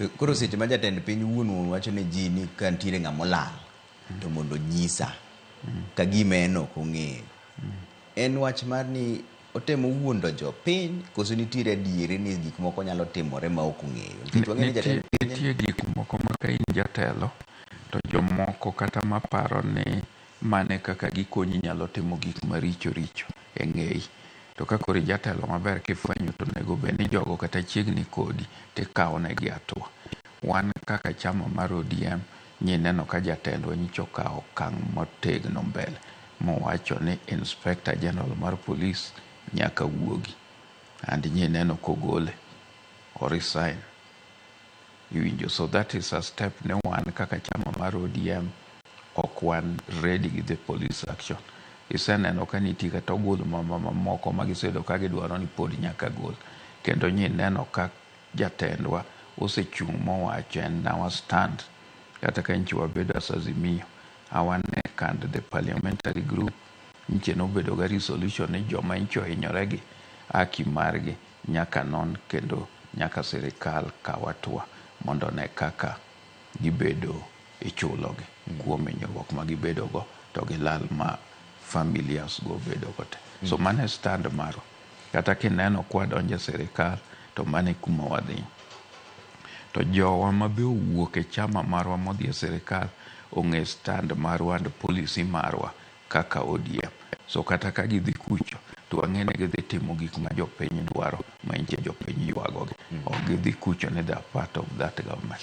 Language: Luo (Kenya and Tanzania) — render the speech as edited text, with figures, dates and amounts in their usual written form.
To koro seche ma jatend piny wuon wuon wacho ne ji ni ka nitiere ng'ama olal to mondo nyisa ka gima en ok ong'eyo. En wach mar ni otemo wuondo jopiny koso nitiere adieri ni gik moko nyalo timore ma ok ong'eyo. Nikech wang'eyo ni jatend piny Nitie gik moko ma ka in jatelo to jomoko kata maparo ni mane kaka gikonyi nyalo timo gik maricho richo e ng'eyi. To ka koro ijatelo maber kifwenyo to onego bed ni jogo kata chiegni kodi tikawo negi hatua. Wan kaka chama mar ODM nyineno ka jatendwa nyicha okawo okang' motegno mbele mowacho ni Inspector General mar Police nyaka wuogi and nyineno kogole o resign. Iwinjo? So that is a step ne wan kaka chama mar ODM ok wan ready gi the police action. Iseneno ka nitie kata ogul mamoko ma giseyudo ka gidwaro ni pod nyaka gol. Kendo nyineno ka jatendwa osechung' mowacho en our stand kata ka nchi wabedo as Azimio, our neck and the parliamentary group nyiche nobedo ga resolution ni joma nchi ohinyore gi haki margi nyaka non kendo nyaka sirikal kaw hatua mondo one kaka gibedo ichulogi kuom hinyruok ma gibedo go to gi lal ma familias go bedo go te. So mano e stand marwa. Kata kineno kwadonjo e sirikal to mano e kuma wadhi. To jowa mabe owuok e chama marwa modhi e sirikal ong'e stand marwa and policy marwa kaka ODM. So kata ka gidhi kucho to wang'e ni gidhi timo gik ma jopiny dwaro ma nyiche jopiny ywagogi. Ok gidhi kucho ni they are part of that government.